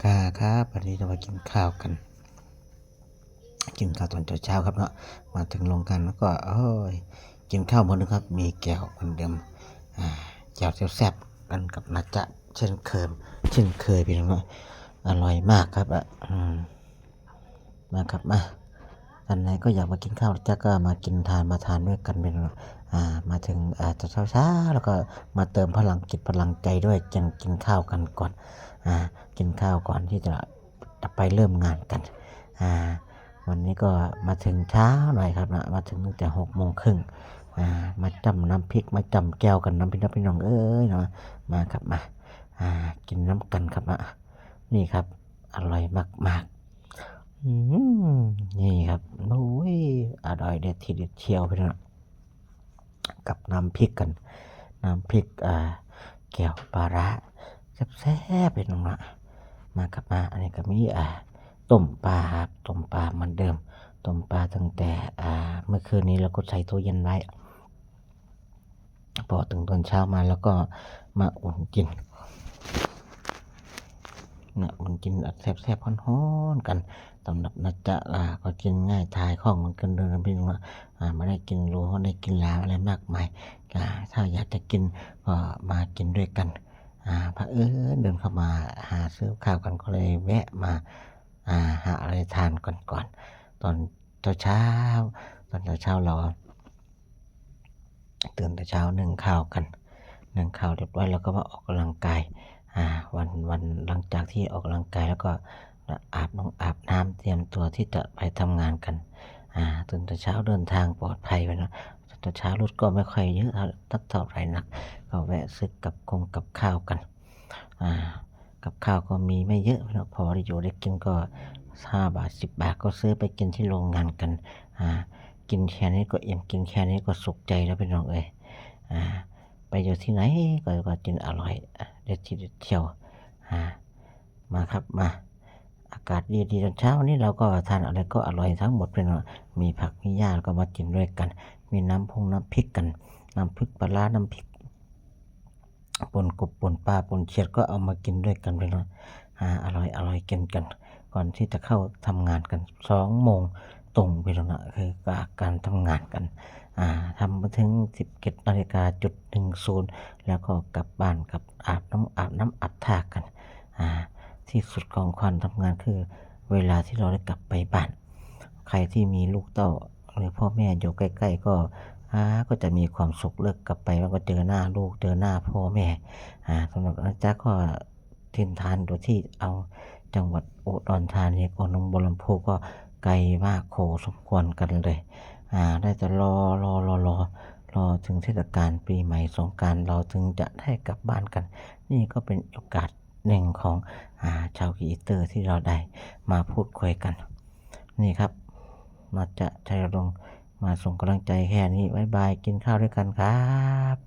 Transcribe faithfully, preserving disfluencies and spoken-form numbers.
อ่าครับวันนี้เรามากินข้าวกัน กินข้าวตอนเช้าๆครับเนาะ มาถึงโรงงานแล้วก็โอ้ยกินข้าวมื้อนึงครับ มีแจ่วเหมือนเดิม อ่าแจ่วแซ่บๆกันกับนาจะเช่นเคย เช่นเคยพี่น้องเนาะ อร่อยมากครับอ่ะอืมมาครับมาท่านไหนก็อยากมากินข้าวนาจะก็มากินทานมาทานด้วยกันเป็นอ่ามาถึงอ่าเช้าเช้าแล้วก็มาเติมพลังจิตพลังใจด้วยกินกินข้าวกันก่อนอ่ากินข้าวก่อนที่จะจะไปเริ่มงานกันอ่าวันนี้ก็มาถึงเช้าหน่อยครับนะมาถึงตั้งแต่หกโมงครึ่งอ่ามาจ้ำน้ำพริกมาจ้ำแจ่วกันน้ำพี่น้องพี่น้องเอ้ยเนาะมาครับมาอ่ากินน้ำกันครับนะนี่ครับ อร่อยมากๆ อืมนี่ครับโอ้ยอร่อยเด็ดทีเด็ดเชียวพี่น้องกับน้ำพริกกัน น้ำพริกอ่าแจ่วปลาร้าแซ่บๆพี่น้องนะมาครับมาอันนี้ก็มีอ่าต้มปลาครับต้มปลาเหมือนเดิม ต้มปลาตั้งแต่อ่าเมื่อคืนนี้เราก็ใส่ตู้เย็นไว้ พอถึงตอนเช้ามาแล้วก็มาอุ่นกินนะอุ่นกินแซ่บๆฮ้อนๆกันสำหรับนาจะอ่าก็กินง่ายถ่ายคล่องเหมือนกันเดิมพี่น้องอ่าไม่ได้กินหรูไม่ได้กินหราอะไรมากมายอ่าถ้าอยากจะกินก็มากินด้วยกันอ่าเผอิญเดินเข้ามาหาซื้อข้าวกันก็เลยแวะมาอ่าหาอะไรทานก่อนก่อนตอนเช้าๆตอนเช้าๆเรา ตื่นแต่เช้านึ่งข้าวกันนึ่งข้าวเรียบร้อยแล้วก็มาออกกำลังกายอ่าวันวันหลังจากที่ออกกำลังกายแล้วก็อาบน้ำอาบน้ำเตรียมตัวที่จะไปทำงานกันอ่าตื่นแต่เช้าเดินทางปลอดภัยไปเนาะตื่นแต่เช้ารถก็ไม่ค่อยเยอะเท่าสักเท่าไหร่นัก ก็แวะซื้อกับคงกับข้าวกันอ่ากับข้าวก็มีไม่เยอะเนาะพอได้อยู่ได้กินก็ห้าบาทสิบบาทก็ซื้อไปกินที่โรงงานกันอ่า กินแค่นี้ก็อิ่มกินแค่นี้ก็สุขใจแล้วพี่น้องเอ้ยอ่าไปอยู่ที่ไหนก็ก็กินอร่อยอ่ะเด็ดที่เด็ดเที่ยวอ่ามาครับมาอากาศดีๆตอนเช้านี้เราก็ทานอะไรก็อร่อยทั้งหมดพี่น้องมีผักมีหญ้าแล้วก็มากินด้วยกัน มีน้ำพุงน้ำพริกกัน น้ำพริกปลาร้าน้ำพริกป่นกบป่นปลาป่นเขียดก็เอามากินด้วยกันพี่น้องอ่าอร่อยอร่อยกินกัน ก่อนที่จะเข้าทำงานกันสองโมงตรงพี่น้องนะคือการทำงานกันอ่าทำมาถึงสิบเจ็ดนาฬิกาจุดหนึ่งศูนย์แล้วก็กลับบ้านกับอาบน้ำอาบน้ำอาบท่ากันอ่าที่สุดของความทำงานคือเวลาที่เราได้กลับไปบ้าน ใครที่มีลูกเต้าหรือพ่อแม่อยู่ใกล้ๆก็อ่าก็จะมีความสุขเลิกกลับไปมันก็เจอหน้าลูกเจอหน้าพ่อแม่อ่าสำหรับอาจารย์ก็ ถิ่นฐานอยู่ที่เอาจังหวัดอุดรธานีกับหนองบัวลำภูก็ไกลมากโขสมควรกันเลยอ่าได้แต่รอรอรอรอรอถึงเทศกาลปีใหม่สงกรานต์เราถึงจะได้กลับบ้านกัน นี่ก็เป็นโอกาสหนึ่งของอ่าชาวครีเอเตอร์ที่เราได้มาพูดคุยกัน นี่ครับมาจะชัยรงค์มาส่งกำลังใจแค่นี้บ๊ายบายกินข้าวด้วยกันครับ